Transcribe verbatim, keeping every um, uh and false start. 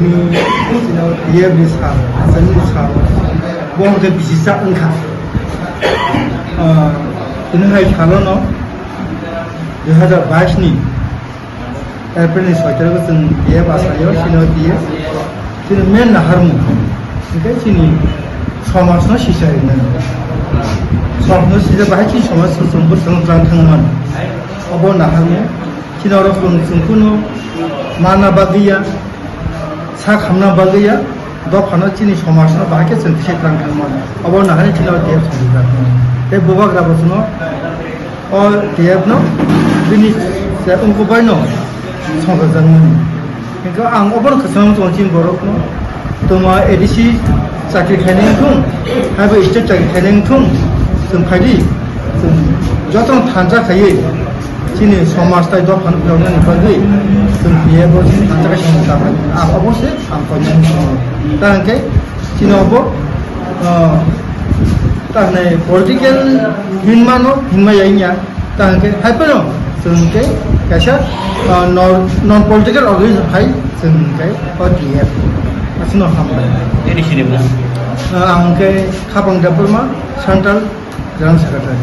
Chini T F ni sal, asani sal, bo hwnkhe bisi chak wngkha. Ah, tini hai salono dui hazar bais ni April ni soi tarikh o chwng T F asaio, chini T F, chini main naharmung hwnkhe chini somajno sisa rinani. Somajno sisa bahai chini somaj swchwng bwswng tlang thangmani. Obo naharmung. Chini oro chwng, chwng kunu mana bagwi ya, sak hamna bagwi ya, dophano chini somajno bahai khe chwng kisa tlang thangmani. Obo nahani chini oro T F songrijak. Tei bubagra bo chwngno o T F no bini se wngkukbai no songjakjakmani. Hingke ang obono kwchangma tongo chini borokno. Tongma A D C chakri khainai wngthung, haibo state chakri khainai wngthung, chwng phaidi, chwng jotono thansa khaiwi chini somaj tai dophano philoknani bagwi chwng T F o chini thansa khai chwng ta phai. Ang obo se ang koinani tongo. Ta hwnkhe chini obo, ah, ta hwnwi political hinmano hinma ya wngya. Ta hwnkhe hai phano chwng hwnkhe kaisa, ah, nor-, non political organization hai chwng hwnkhe o T F. Aswkno hambai. Nini sinimung? Ah, ang hwnkhe Khapang Debbarma, Central General Secretary.